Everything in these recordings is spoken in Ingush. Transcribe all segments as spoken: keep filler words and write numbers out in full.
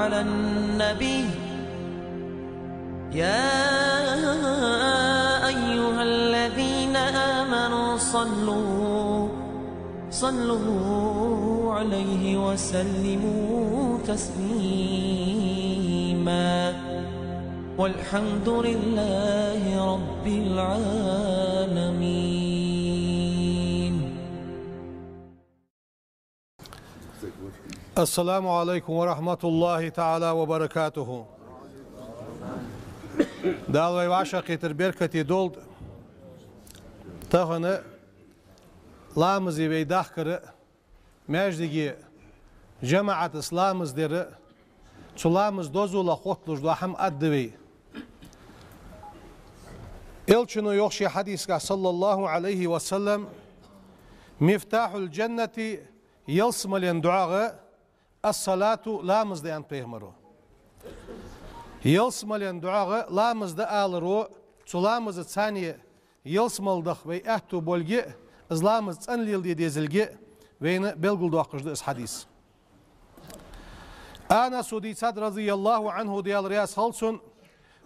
على النبي. يا أيها الذين آمنوا صلوا، صلوا عليه وسلموا تسليما. والحمد لله رب العالمين. السلام عليكم ورحمة الله تعالى وبركاته. Дала вай вӀашагӀкхетар беркате долда. Тахан ламазе вай дахкар, маьждиге жамаӀатаца ламаз дар, цу ламаза дозалах хотталуш дола хӀама аргда вай. Элчано йоах ший хьадисагахь, صلى الله عليه وسلم: مفتاح الجنة, ялсмален доагӀа, الصلاة, ламаз да, аьннад пайхамаро. Ялсмален доагӀа ламаз да аларо, цу ламазаца ялсмале даха вай аьттув болга, из ламаз цӀена леладе дезалга вайна белгалдоаккхаш да из хьадис. Анаса дийцад, رضي الله عنه, Даьла раьза хилва цунна: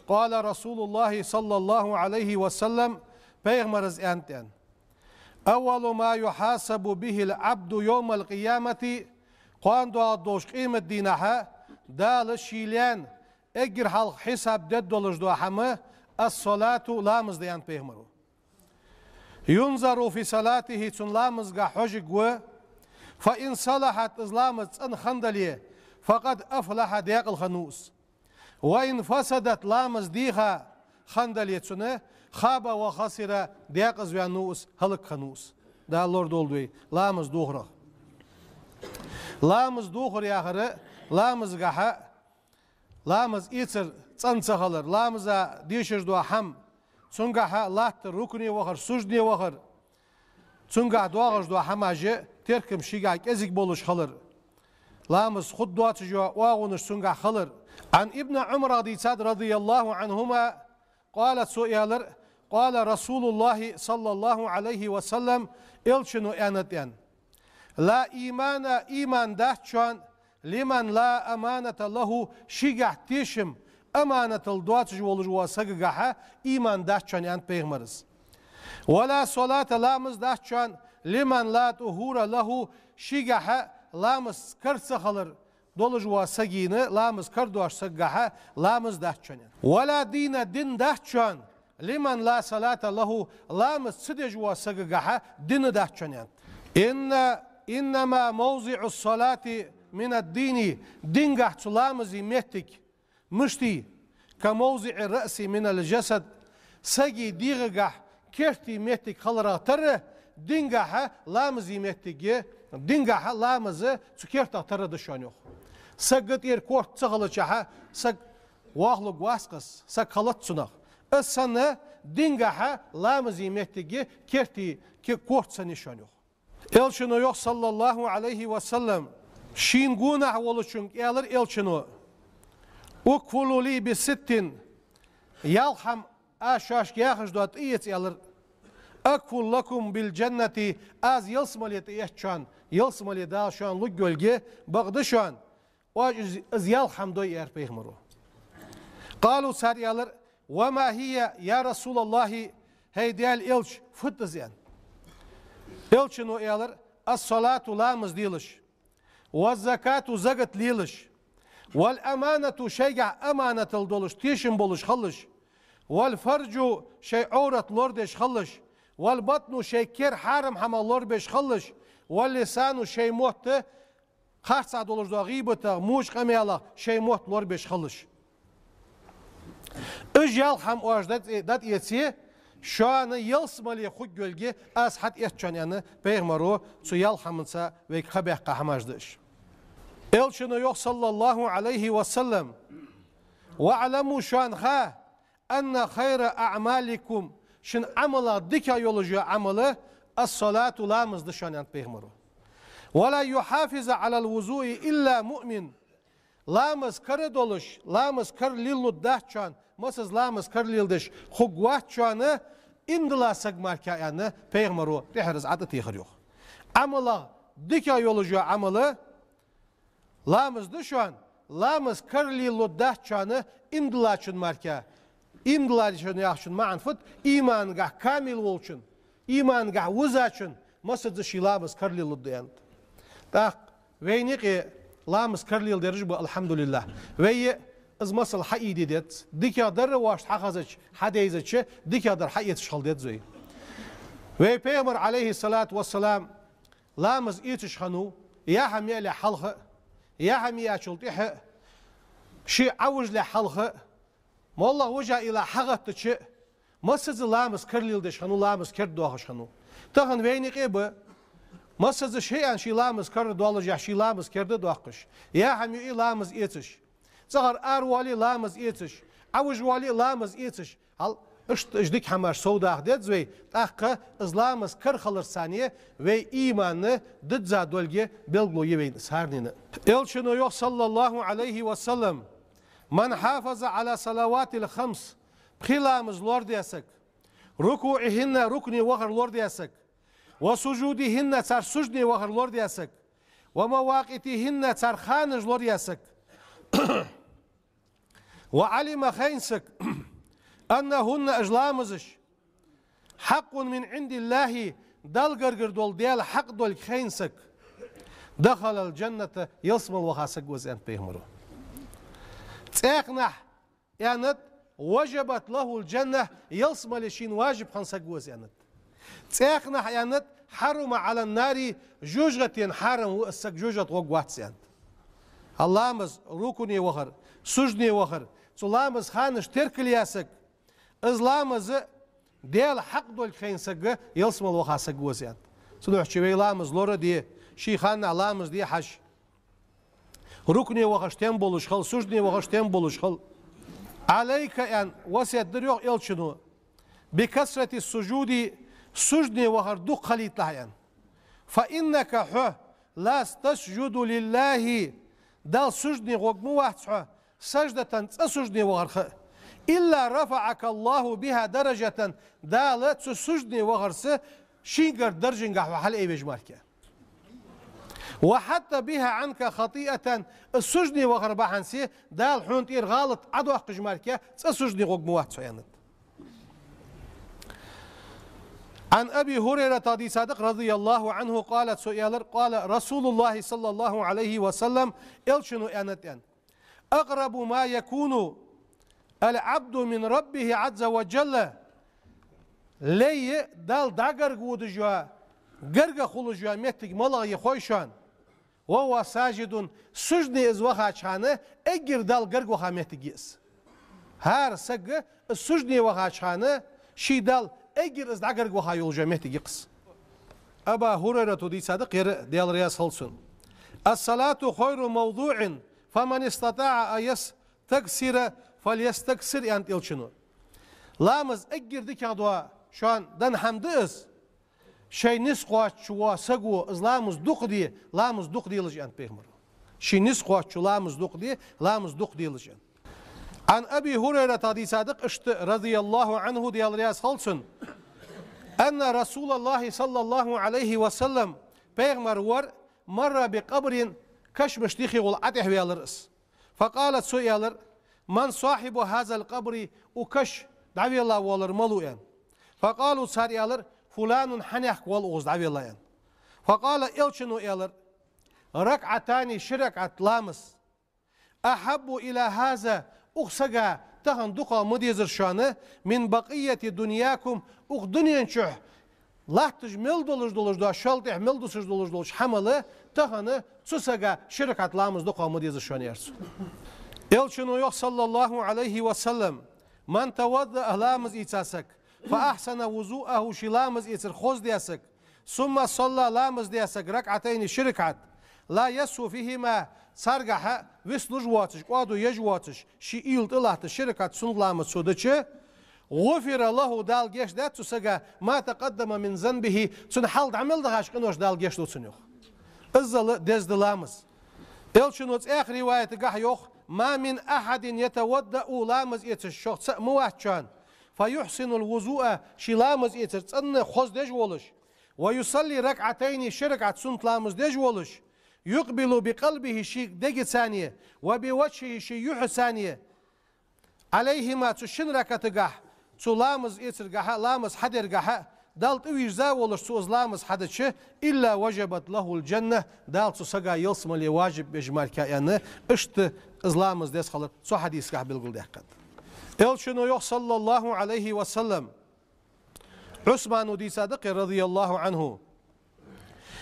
قال رسول الله صلى الله عليه وسلم, пайхамара аьннад: أول ما يحاسب به العبد يوم القيامة, кхоана доагӀаш долча къематдийнахьа Дала ший лаьна эггара хьалха хьисап дергдолаш дола хӀама الصلاة, ламаз да, аьннад пайхамаро. ينظر في صلاته, цун ламазагахь хьожаргва, فإن صلحت, из ламаз цӀена хинна дале, فقد أفلح, даькъала хиннав из. وإن فسدت, ламаз дийха хинна дале цун, خاب وخسر, даькъаза ваьннав из, хӀалакхиннав из. Дала лорадолда вай ламаз дохарах. Ламаз дохар яхар, ламазагахьа ламаз эцар цӀена ца хилар, ламаза дешаш дола хӀама, цунгахьа латтар, рукуӀе вахар, сужуде вахар, цунгахьа доагӀаш дола хӀамаш, теркам шийгахьа кӀезига болаш хилар, ламаз хургдоацаш йола оагӀонаш цунгахьа хилар. عن ابن عمر, дийцад, رضي الله عنهما, قال, цо аьлар: قال رسول الله صلى الله عليه وسلم, Элчано аьннад, аьнна: لا إيمان, иман дац шоана, لمن لا أمانة له, шийгахьа тешам, аманатал доацаш волаш вола сагагахьа иман дац шоана, аьннад пайхамара. ولا صلاة, ламаз дац шоана, لمن لا طهور له, шийгахьа ламаз кара ца хилар долаш вола сагийна, ламаз кара доаца сагагахьа ламаз дац шоана, аьннад. ولا دين, дин дац шоана, لمن لا صلاة له, ламаз ца деш вола сагагахьа дин дац шоана, аьннад. إن، إنما موضع الصلاة من الدين, дингахьа цу ламаза моттиг мишта я, كموضع الرأس من الجسد, сага дегӀагахьа керта моттиг хиларах тара, дингахьа ламаза моттиг, дингахьа ламаз цу кертах тара да шоана, йоах. Сага тӀера корта ца хилчахьа, саг вахалургвац-кх из, саг хилац цунах. Из санна дингахьа ламаза моттиг керта ке-, корта санна я шоана, йоах. Элчано йоах, صلى الله عليه وسلم, шийна гонахьа волчунга аьлар Элчано: اكفلوا لي بست, ялх хӀама аз шоашка яхаш дола тӀаэца, аьлар. أكفل لكم بالجنة, аз ялсмале тӀаэц шоана, ялсмале Дала шоана лургйолга бакъда шоана. Оаш из, из ялх хӀама дой, аьлар пайхамаро. قالوا, цар аьлар: وما هي يا رسول الله, хӀай Даьла Элча, фуд из, аьнна. Элчано аьлар: الصلاة, ламаз делаш, والزكاة, закат лелаш, والأمانة, шоайгахьа аманатал долаш, тешам болаш хилалаш, والفرج, шоай Ӏоврат лорадеш хилалаш, والبطن, шоай кер хьарам хӀамах лорабеш хилалаш, واللسان, шоай мотт харцахьа долаш дола гӀийбатах, моча къамаьлах шоай мотт лорабеш хилалаш. Уж ялх хӀама оаш дӀатӀе-, дӀатӀаэце, шоана ялсмале хургйолга аз хьатӀаэц шоана, аьнна, пайхамаро цу ялх хӀаманца вайга ха баьккха хӀамаш да уж. Элчано йоах, صلى الله عليه وسلم: واعلموا, шоана ха, أن خير أعمالكم, шун Ӏамалах дикагӀа йолаш йола Ӏамал, الصلاة, ламаз да шоана, аьннад пайхамаро. ولن يحافظ على الوضوء إلا مؤمن. Ламаз кара долаш, ламаз кара лелалургдац шоана, массаза ламаз кара леладеш хургвац шоана, иман дола саг мара, аьнна, пайхамаро тӀехьара из ӀотӀатехар, йоах. Ӏамалах дикагӀа йолаш йола Ӏамал ламаз да шоана, Ламаз кара лелалургдац шоана ийман диллачун мара. Ийман диллачун яхачун маӀан фуд? Иймангахь камил волчун, иймангахь вузачун масаза ший ламаз кара лелалургда аьннад. ТӀаккха вайна юкъе ламаз кара леладераш ба, алхьамдулиллахӀ. Вай из масал хьаийде деза. ДикагӀдар вайна хьахезача, хьадайзача, дикагӀдар хьаэцаш хила деза вай. Вай пайхамар, Ӏалайхи ссалату вассалам, ламаз эцаш хиннав, яхьа миале хьалха а, яхьа миачул тӀехьа а, ше Ӏовижале хьалха а, моллагӀа вижа илла хьагӀаттача а, масаза ламаз кара леладеш хиннав, ламаз керда доахаш хиннав. Тахан вайна юкъе ба, масаза ший аьнна ший ламаз кара доллашехь, ший ламаз керда доаккхаш, яхьа миа ламаз эцаш, цӀагӀара аравоале ламаз эцаш, Ӏовижавоале ламаз эцаш. Хьал, иштта уж дика хӀамаш совдаха деза вай, тӀаккха из ламаз кара хиларца вай ийман дизза долга белгало я вайна сарнина. Элчано йоах, саллаллахӀу Ӏалайхи ва саллам: «من حافظ على الصلوات الخمس», пхи ламаз лорадеш саг, «ركوعهن», рукуӀе вахар лорадеш саг, «وسجودهن», цар сужуде вахар лорадеш саг, «ومواقيتهن», цар ханаш лорадеш саг, «وعلم», хайна саг, «أنهن», уж ламазаш, «حق من عند الله», Далла гаргара дола, Даьла хьакъ долга хайна саг, «دخل الجنة», ялсмала ваха саг ва из, аьннад пайхамаро. ЦӀаькханахь, аьннад, «وجبت له الجنة», ялсмале шийна важиб хинна саг ва из, аьннад. ЦӀаькханахь, аьннад, «حرم على النار», жожагӀатена хьарам ва из саг, жожагӀата гӀоргвац, аьннад. Хьал, ламаз, рукуӀе вахар, сужуде вахар, цу ламаза ханаш теркалъеш саг, из ламаз Даьла хьакъ долга хайна саг ялсмала ваха саг ва из, аьннад. Цудухьа вай ламаз лораде, ший ханнахь ламаз де хьажа. РукуӀе вахаш тем болаш хила, сужуде вахаш тем болаш хила. «عليك», аьнна, васкет дир йоах Элчано, «بكثرة السجود», сужуде вахар дукха хилийталахь, аьнна. «فإنك», хьо, «لا تسجد لله», Далла сужуде гӀорг ма вац хьо, «سجدة», цкъа сужуде вахарах а, «إلا رفعك الله بها درجة», Дала цу сужуде вахарца шийгара даржагахь хьо хьалаайвеш мара. «وحط بها عنك خطيئة», из сужуде вахар бахьанца Дала хьона тӀера гӀалат Ӏодоаккхаш мара, цкъа сужуде гӀорг ма вац хьо, аьннад. عن أبي هريرة, дийцад, رضي الله عنه, قال, цо аьлар: «قال رسول الله صلى الله عليه وسلم», Элчано аьннад, аьнна: «أقرب ما يكون العبد من ربه عز وجل». Лай Далла дӀагарга водаш йола, гарга хулаш йола моттиг малагӀа я хой шоана? «وهو ساجد», сужуде из вахача хана, эггара Далла гарга ваха моттиг я из. ХӀара саг из сужуде вахача хана, ший Далла эггара из дӀагарга ваха йолаш йола моттиг я-кх из. Абу ХӀурайрата дийцад-кх ер, Даьла раьза хилва цунна: «الصلاة خير موضوع، فمن استطاع أن يستكثر فليستكثر», аьннад Элчано. Ламаз эггара дикагӀа дола шоана денна хӀама да из. Ший низ кхоачача вола саго из ламаз дукха де, ламаз дукха делаш, аьннад пайхамаро. Ший низ кхоачача ламаз дукха де, ламаз дукха делаш, аьннад. عن أبي هريرة, дийцад-кх иштта, رضي الله عنه, Даьла раьза хилва цунна, أن رسول الله صلى الله عليه وسلم, пайхамар вар, مر بقبر, кашамашта юхе гӀолла ӀотӀехваьлар из. فقال, цо аьлар: «من صاحب هذا القبر؟» Укх каша дӀавелла волар малув, аьнна. فقالوا, цар аьлар: «فلان, хьанехк вола укхаза дӀавелла», аьнна. فقال, Элчано аьлар: «ركعتان, ши ракаӀат ламаз. أحب إلى هذا, укх сага тахан дукхагӀа ма дезар шоана, من بقية دنياكم, укх дунен чу латташ мел долаш долаш дола, шоллагӀа тӀехьа мел дусаш долаш долча хӀамал тахан цу сага ши ракаӀат ламаз дукхагӀа ма дезар шоана», аьлар цо. Элчано йоах, صلى الله عليه وسلم: «من توضأ», ламаз ийца саг, «فأحسن وضوءه», ший ламаз эцар хоздаь саг, «ثم صلى», ламаз даь саг, «ركعتين», ши ракаӀат, «لا يسهو فيهما», царгахьа вицлуш воацаш, кӀоадо еш воацаш, ший уйла тӀа латташ ши ракаӀат суннат ламаз цо дича, «غفر له», Дала гешт даьд цу сага, «ما تقدم من ذنبه», цун хьалха дӀа мел дахача къиношта Дала гешт ду цунна, йоах. Иззал деза да ламаз. Элчано цхьаькха риваятагахьа йоах: «ما من أحد يتوضأ», ламаз эцаш шох цаӀ ма вац шоана, «فيحسن الوضوء», ший ламаз эцар цӀена хоза деш волаш, «ويصلي ركعتين», ши ракаӀат суннат ламаз деш волаш, يقبل بقلبه ший дегацани, وبوجهه ший юхьацани, عليهما цу шин ракатагахь, цу ламаз эцаргахьа, ламаз хьадергахьа, Далла тӀавийрза волаш цо из ламаз хьадича, إلا وجبت له الجنة Дала цу сага ялсмале важиб беш мара кхы а яьнна, иштта из ламаз деза хилар цу хьадисагахь белгалдаьккхад. Элчано йоах, صلى الله عليه وسلم, Ӏусмана дийца да-кх ер, رضي الله عنه: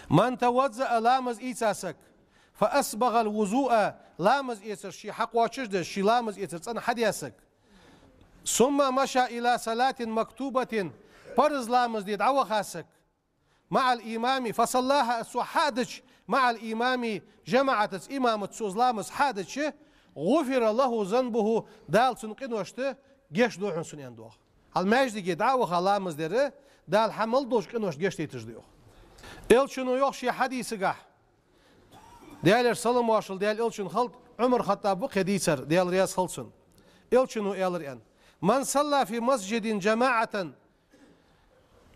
من توضأ ламаз ийца саг, فأسبغ الوضوء ламаз эцар ший хьакхоачашдеш, ший ламаз эцар цӀена хьадаь саг, ثم مشى إلى صلاة مكتوبة парз ламаз де дӀаваха саг, مع الإمام فصلاها цо хьадича, مع الإمام жамаӀатаца, имамаца цо из ламаз хьадича, غفر له ذنبه Дала цун къиношта гешт ду хьона цунна, аьнна доагӀа. Хьал маьждиге дӀа а ваха ламаз дер, Дала хьа мел долча къиношта гешт дайташ да йоах. Элчано йоах ший хьадисагахь, Даьлера салам-моаршал Даьла Элчанна хилда, Ӏумар Хаттаб ва-кх ер дийцар, Даьла раьза хилва цунна. Элчано аьлар, аьнна: من صلى في مسجد جماعة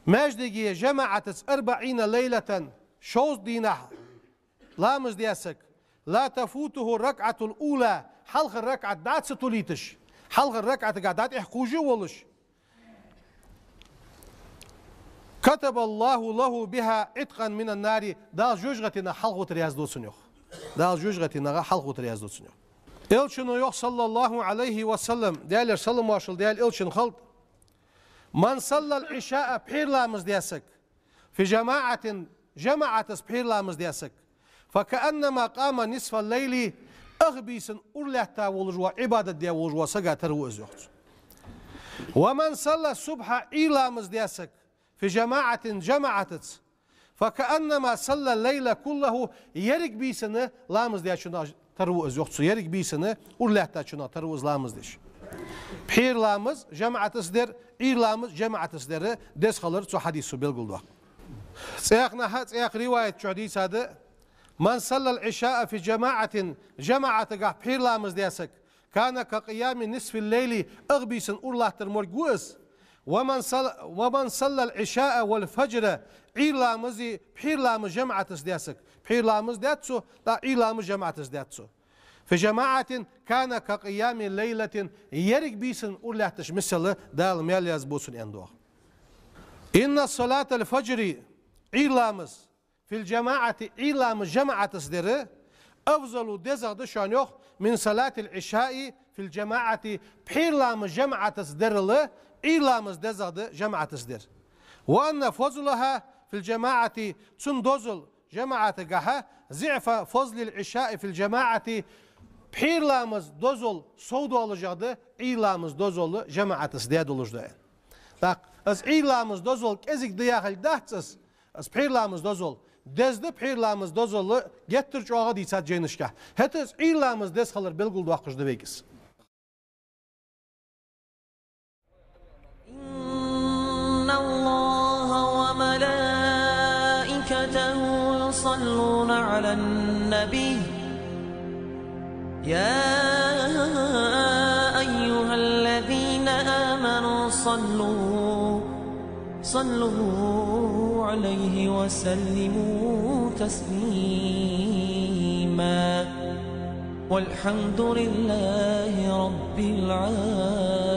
маьждиге жамаӀатаца أربعين ليلة шовзткъа дийнахьа ламаз даь саг, لا تفوته الركعة الأولى хьалхара ракаӀат дӀа ца тулийташ, хьалхара ракаӀатагахь дӀатӀехьакхувш а волаш, كتب الله له بها عتقا من النار Дала жожагӀатенах хьалхавита раьза ду цунна йоах. Дала жожагӀатенах хьалхавита раьза ду цунна йоах. Элчано йоах, صلى الله عليه وسلم, Даьлера салам-моаршал Даьла Элчанна хилда: من صلى العشاء пхьера ламаз даь саг, في جماعة жамаӀатаца пхьера ламаз даь саг, فكأنما قام نصف الليل ах бийсан ура лаьтта волаш вола, Ӏибадат даь волаш вола сага тара ва из йоах цо. ومن صلى الصبح Ӏуйра ламаз даь саг, في جماعة жамаӀатаца, فكأنما صلى الليل كله еррига бийсан ламаз даьчунах тара ва из йоах цо, еррига бийсан ура лаьттачунах тара ва из ламаз деш. Пхьера ламаз жамаӀатаца дер, Ӏуйра ламаз жамаӀатаца дер деза хилар цу хьадисо белгалдоаккх. ЦӀаькханахьа, цӀаькха риваят чу дийца да: من صلى العشاء في جماعة жамаӀатагахь пхьера ламаз даь саг, كان كقيام نصف الليل ах бийсан ура латтар морг ва из. ومن صل-, ومن صلى العشاء والفجر Ӏуйра ламази пхьера ламаз жамаӀатаца даь саг, пхьера ламаз даьд цо, тӀаккха Ӏуйра ламаз жамаӀатаца даьд цо, في جماعة كان كقيام ليلة еррига бийсан ура лаьтташ мисала Дала маьл язбу цунна, аьнна доагӀа. إن صلاة الفجر Ӏуйра ламаз في الجماعة Ӏуйра ламаз жамаӀатаца дер أفضل дезагӀа да шоана йоах من صلاة العشاء في الجماعة пхьера ламаз жамаӀатаца дерал Ӏуйра ламаз дезагӀа да жамаӀатаца дер. وأن فضلها في الجماعة цун дозал жамаӀатагахьа ضعف فضل العشاء في الجماعة пхьера ламаз дозал совдоалаш да Ӏуйра ламаз дозал жамаӀатаца даь долаш да. ТӀаккха из Ӏуйра ламаз дозал кӀезига да яхилга дац из, из пхьера ламаз дозал деза да, пхьера ламаз дозал геттара чӀоагӀа дийцад жайнашкахь. ХӀаьта из Ӏуйра ламаз деза хилар белгалдоаккхаш да вайга из. إن الله وملائكته يصلون على النبي يا أيها الذين آمنوا صلوا صلوا عليه وسلموا تسليما. والحمد لله رب العالمين.